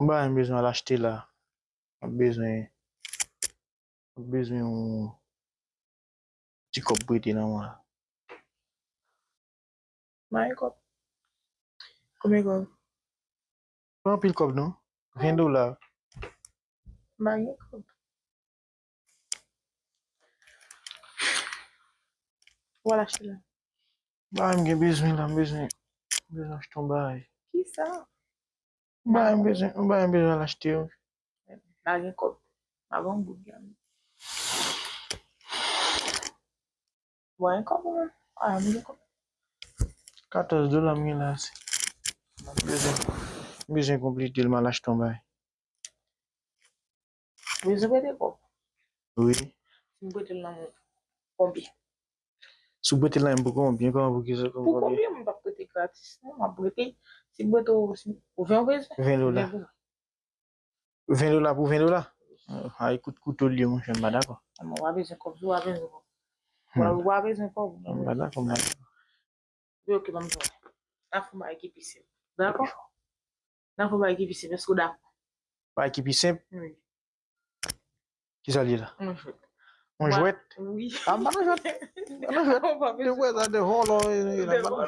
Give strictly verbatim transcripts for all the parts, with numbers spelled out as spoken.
Yon bagay m bezwen al achte la. M ap bezwen, m ap bezwen yon ti kòb prete nan mwen la. M pa gen kòb. Konbyen kòb? Pa anpil kòb non. Ven dola. M pa gen kòb. W al achte la. Bagay m gen bezwen la, m bezwen, m bezwen achte yon bagay. Kisa? Bagay m bezwen, yon bagay m bezwen al achte yo. M pa gen kòb. M pa gen yon goud la. W pa gen kòb ou menm? A, m gen kòb. Katòz dola m gen la, se. M bezwen, m bezwen konplete l, m al achte yon bagay. Bezwen prete kòb? Wi. Si m prete l nan men w, konbyen? Si w prete l nan men m pou konbyen? Kòman pou ki sa? Pou konbyen? Pou konbyen? M p ap prete gratis non, m ap prete. Si m prete w, si, ou ven ou bezwen? Ven dola. Ven dola. Ven dola pou ven dola? Ay, kout kouto l ye, monchè, m pa dakò. A, men w pa bezwen kòb, w pa bezwen kòb. W pa, w pa bezwen kòb. M pa dakò, m pa dakò. Wi, oke, ban m jwenn. N ap fè yon bagay ki pi senp. Dakò? N ap fè yon bagay ki pi senp. Èske w dakò? Bagay ki pi senp? Wi. Kisa l ye la? Yon jwèt. Yon jwèt? Wi. A, m pa nan jwèt. M pa nan jwèt. Ou pa bezwen. De wè sa de hòlò, e, e, la, m pa nan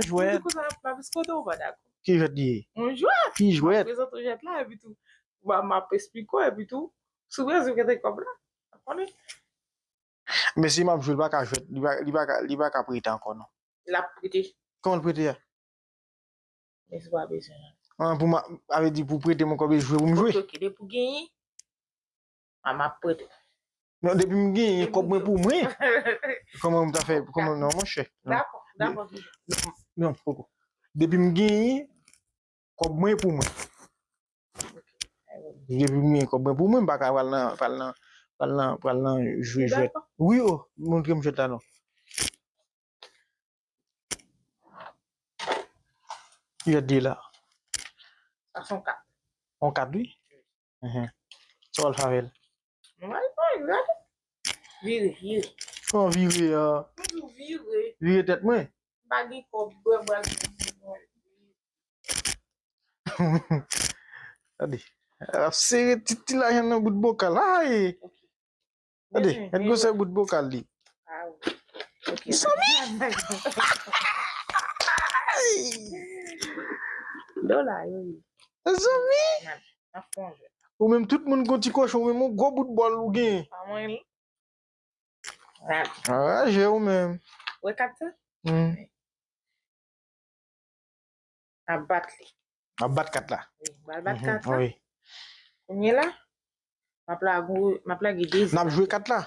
jwèt. M pa nan jwèt. Ki jwèt li ye? Yon jwèt. Ki jwèt? M ap prezante w jwèt la, epi tou, m ap, m ap esplike w, epi tou, si w bezwen kite kòb la, w konnen. Men si m ap jwe, li pa ka jwèt, li pa, li pa ka, li pa ka prete ankò non. L ap prete. Kòman l prete a? Men si w pa bezwen. An, pou m, sa vle di pou prete m yon kòb e jwe pou m jwe? Oke, oke, depi w genyen, a, m ap prete. Non, depi m genyen kòb mwen pou mwen. Kòman m ta fè? Kòman non, monchè? Non. Dakò, dakò. Non, non, poko. Depi m genyen kòb mwen pou mwen. Depi m gen kòb mwen pou mwen, m pa ka pral nan, pral nan, pral nan, pral nan jwe jwèt. Wi, o, montre m jwèt la non. Jwèt de la. Sa se yon kat. Yon kat, wi. Mhm. Sa w al fè avè l? Mwen al fè, gade. Vire, vire. Kòman vire a? Toujou vire. Vire tèt mwen? M pa gen kòb, bwè, bwè. Gade. L ap sere ti, ti lajan nan bout bokal. Ay! Gade, gade gwosè bout bokal li. Mezanmi! Dola yo ye. Mezanmi! Ou menm tout moun gon ti kochon, ou menm yon gwo bout bòl ou gen. Pa mwen li. Anraje ou menm. Wè kat sa? Hmm. N ap bat li. N ap bat kat la. Wi, m pral bat kat la. Wi. Kounye la, m ap lage, m ap lage de zèl. N ap jwe kat la?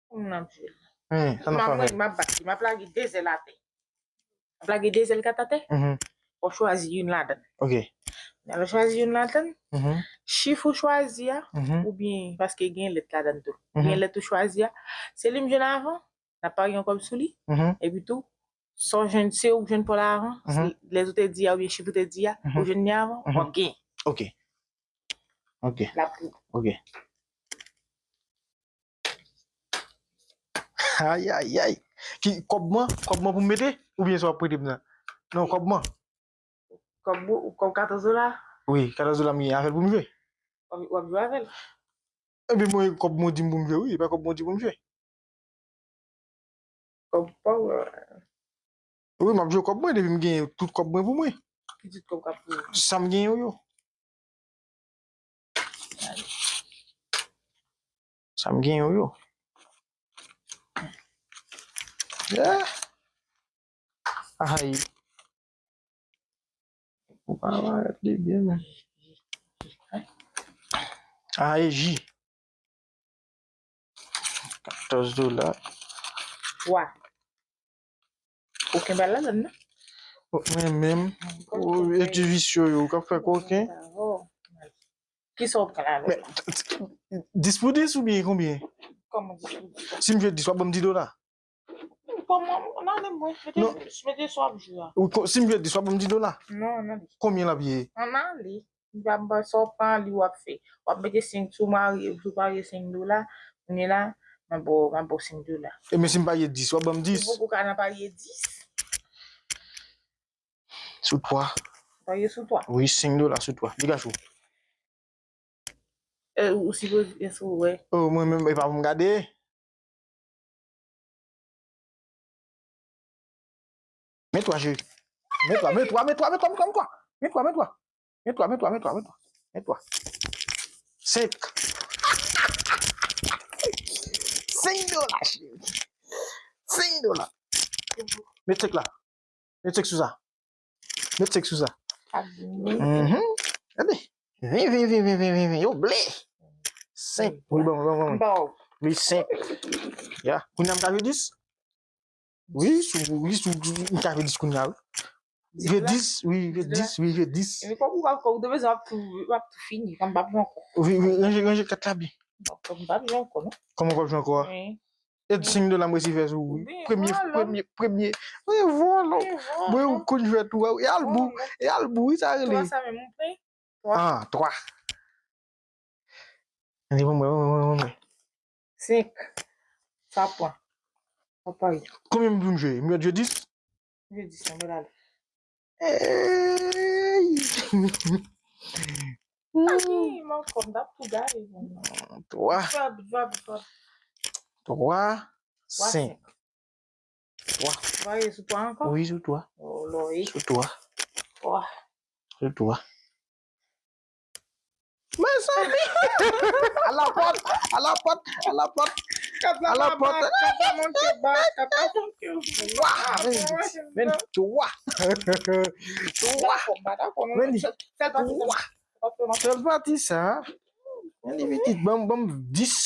Kòman n ap jwe l? Hmm, sa n ap fè avè l? M ap bat li, m ap lage de zèl atè. M ap lage de zèl kat atè. Mhm. Fò w chwazi youn ladan l. Ok. Lè w chwazi youn ladan l, mhm, chif ou chwazi a, mhm, oubyen paske gen lèt ladan l tou. Mhm. Gen lèt ou chwazi a, se li m jwenn avan, n ap parye yon kòb sou li, mhm, epi tou, sa w jwenn, se ou k jwenn pa w la avan, mhm, se lèt ou te di a oubyen chif ou te di a, mhm, ou jwenn li avan, mhm, w ap genyen. Ok. Ok. L ap pou. Ok. Ayayay. Ki, kòb mwen? Kòb mwen pou m mete? Oubyen sa w ap prete m nan? Non, kòb mwen. Kòb ou, kòb katòz dola? Wi, katòz dola m gen avè l pou m jwe. W ap, w ap jwe avè l? Ebyen, mwen, kòb mwen di m pou m jwe, wi. E pa kòb mwen di pou m jwe. Kòb pa w la. Wi, m ap jwe kòb mwen depi m genyen tout kòb mwen pou mwen. Ki tout kòb k ap pou ou? Sa m genyen yo. Sa m genyen yo. Yeah. Ay. Ou pa parèt li byen, men. A, e ji. Katòz dola. Wa. Ou kenbe l ladan, non? Mwen menm. Ou, e ti visye yo, ou ka fè koken. Kisa w pran avè l? Men, dis pou dis oubyen konbyen? Kòman dis pou dis? Si m jwe dis, w ap ban m dis dola? Kòman, nan men mwen, mete, mete sa w ap jwe a. Ou ko-, si m jwe dis, w ap ban m dis dola? Non, nan li. Konbyen l ap ye? Nan li. M pa, m pa, sa w pran li, w ap fè. W ap mete senk sou mari, sou pari senk dola. Kounye la, m ap ba w, m ap ba w senk dola. E men si m parye dis, w ap ban m dis? Ou poko ka nan parye dis. Sou twa. Parye sou twa. Wi, senk dola sou twa. Degaje w. E, ou sipoze, èske ou wè? Oh, mwen menm, e pa pou m gade. Men twa, cheri. Men twa, men twa, men twa, men twa, men twa, men twa. Men twa, men twa, men twa, men twa, men twa. Men twa. Senk. Senk dola, cheri. Senk dola. Met senk la. Met senk sou sa. Met senk sou sa. Mhm. Gade. Vin, vin, vin, vin, vin, vin, vin. Yo ble. Senk. Wi, bon, bon, bon. Bon. Wi, senk. Ya. Kounye a m ka jwe dis? Wi, sou, wi, sou, m ka jwe dis kounye a, wi. Jwe dis, wi, jwe dis, wi, jwe dis. Epi kòm ou pa, kòm ou te bezwen, w ap tou, w ap tou fini, kòm m p ap jwe ankò. Wi, wi, ranje, ranje kat la byen. Bon, kòm m p ap jwe ankò, non. Kòman w p ap jwe ankò a? Wi. E senk dola m resi fè sou ou, wi. Wi, premye, vòlò. Premye, premye. Wi, vòlò. Wi, vòlò. Mwen, ou konn jwèt ou, wi. E al bou, vòlò. E al bou, wi, sa rele. Twa sa menm, ou pran? Twa. Ah, twa. Ann, bon, bon, bon, bon, bon. Senk. Sa pran. Sa parye. Konbyen m pou m jwe? M jwe dis? M jwe dis, ann, mwen ale. Ey! Ay, m ankò, m t ap tou gaye, mwen. Twa. Vab, vab, vab. Twa, senk. Twa. Twa ye sou twa ankò? Wi, sou twa. Oh, Lord. Sou twa. Twa. Sou twa. Mezanmi! Alapòt! Alapòt! Alapòt! Alapòt! Kat la monte ba, kat la monte. Twa! Men twa! Twa! Men twa! Sèl pati sa. Men pitit, ban m, ban m dis.